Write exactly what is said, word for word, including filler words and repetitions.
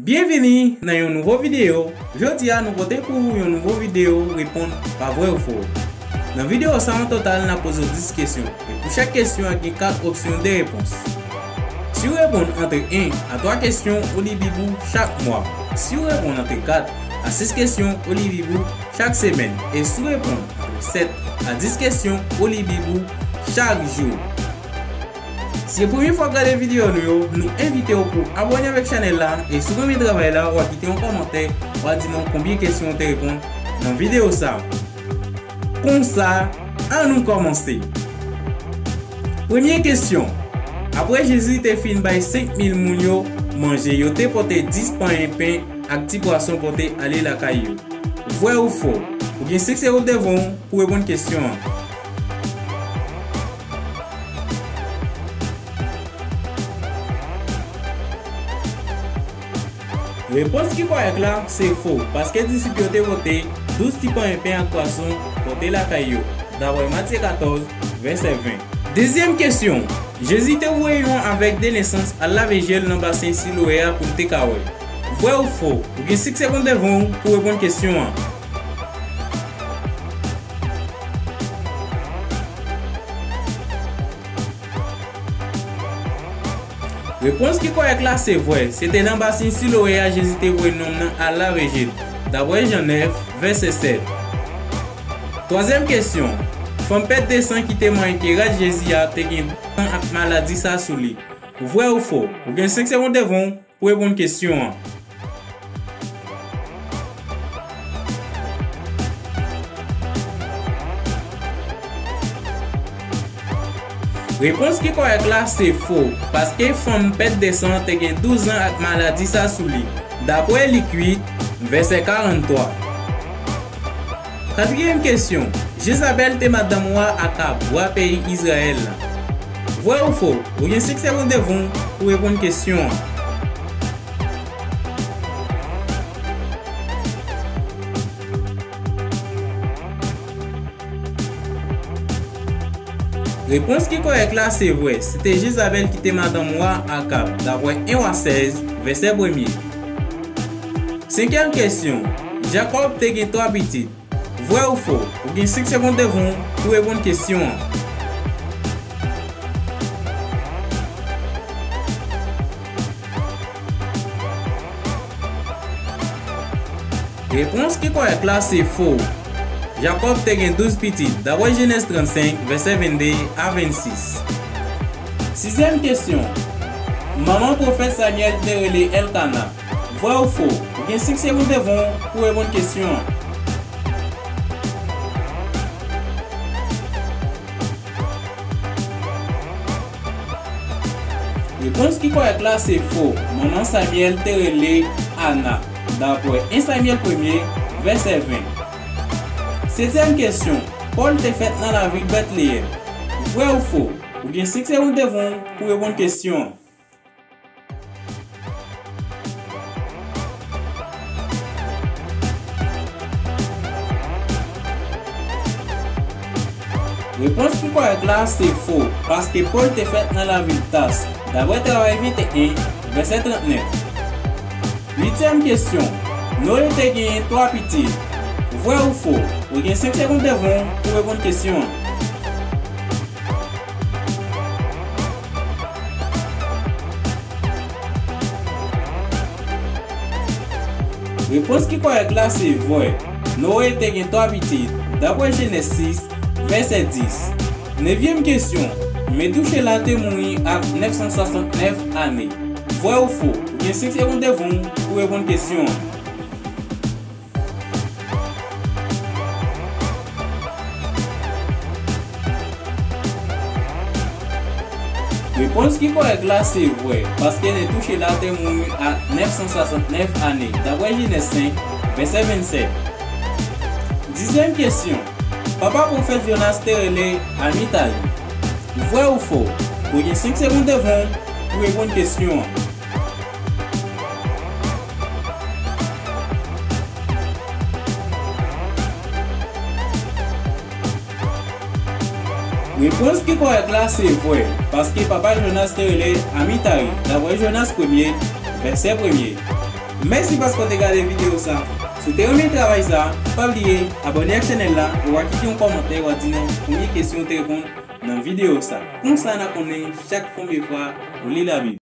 Byenvini nan yon nouvo videyo. Jodi a, nou pote pou ou yon nouvo videyo reponn pa vrè ou fo. Nan videyo sa, an total, n ap poze w dis kesyon. E pou chak kesyon, gen kat opsyon de repons. Si w reponn antre en a twa kesyon, ou li bib ou chak mwa. Si w reponn antre kat a sis kesyon, ou li bib ou chak semèn. E si w reponn antre sèt a dis kesyon, ou li bib ou chak jou. Si se premye fwa w ap gade videyo nou yo, nou envite w pou w abòne avèk chanèl la, e si w renmen travay la, w a kite yon kòmantè, w a di nou konbyen kesyon w te reponn nan videyo sa. Konsa, ann nou kòmanse. Premye kesyon. Apre Jezi te fin bay senk mil moun yo manje, yo te pote dis panyè pen ak ti pwason pote ale lakay yo. Vrè ou fo? Ou gen senk segonn devan w pou w reponn kesyon an. Repons ki kòrèk la se fo, paske disip yo te pote douz ti panyè pen ak pwason pote lakay yo, dapre Matye katòz, vèsè ven. Dezyèm kesyon. Jezi te voye yon avèg de nesans al lave je l nan basen Siloe a pou l te ka wè. Vrè ou fo? Ou gen senk segonn devan w pou w reponn kesyon an. Repons ki kòrèk la se vrè. Se te nan basen Siloe a Jezi te voye nonm nan al lave je l, dapre Jan nèf, vèsè sèt. Twazyèm kesyon. Fanm pèt de san ki te manyen ke rad Jezi a te gen douz zan ak maladi sa sou li. Vrè ou fo? Ou gen senk segonn devan w pou w reponn kesyon an. Repons ki kòrèk la se fo, paske fanm pèt de san te gen douz zan ak maladi sa sou li, dapre Lik uit, vèsè karant twa. Katriyèm kesyon. Jezabèl te madanm wa Akab, wa peyi Izrayèl la. Vrè ou fo? Ou gen senk segonn devan w pou w reponn kesyon an. Repons ki kòrèk la se vrè. Se te Jezabèl ki te madanm wa Akab, dapre en Wa sèz, vèsè premye. Senkyèm kesyon. Jakòb te gen twa pitit. Vrè ou fo? Ou gen senk segonn devan w pou w reponn kesyon an. Repons ki kòrèk la se fo. Jakòb te gen douz pitit, dapre Jenèz trannsenk, vèsè vennde a vennsis. Sizyèm kesyon. Manman pwofèt Samyèl te rele Èlkana. Vrè ou fo? Ou gen senk segonn devan w pou w reponn kesyon an. Repons ki kòrèk la se fo. Manman Samyèl te rele Ana, dapre en Samyèl premye, vèsè ven. Setyèm kesyon. Pòl te fèt nan lavil Bètleyèm. Vrè ou fo? Ou gen senk segonn devan w pou w reponn kesyon an. Repons ki kòrèk la se fo, paske Pòl te fèt nan lavil Tas, dapre Travay venteyen, vèsè trannèf. Uityèm kesyon. Noye te genyen twa pitit. Vrè ou fo? Ou gen senk segonn devan w pou w reponn kesyon an. Repons ki kòrèk la se vrè. Noye te gen twa pitit, dapre Jenèz sis, vèsè dis. Nevyèm kesyon. Metouchela te mouri ak nèf san swasantnèf ane. Vrè ou fo? Ou gen senk segonn devan w pou w reponn kesyon an. Repons ki kòrèk la se vrè, paske Metouchela te mouri a nèf san swasantnèf ane, dapre Jenèz senk, vèsè vennsèt. Dizyèm kesyon. Papa pwofèt Jonas te rele Amitay. Vrè ou fo? Ou gen senk segonn devan w pou reponn kesyon an. Repons ki kòrèk la se vrè, paske papa Jonas te rele Amitay, dapre Jonas premye, vèsè premye. Mèsi paske w te gade videyo sa. Si w te renmen travay sa, pa bliye abòne ak chanèl la, e w a kite yon kòmantè, w a di nou konbyen kesyon w te reponn nan videyo sa. Konsa n a konnen chak konbyen fwa ou li Labib.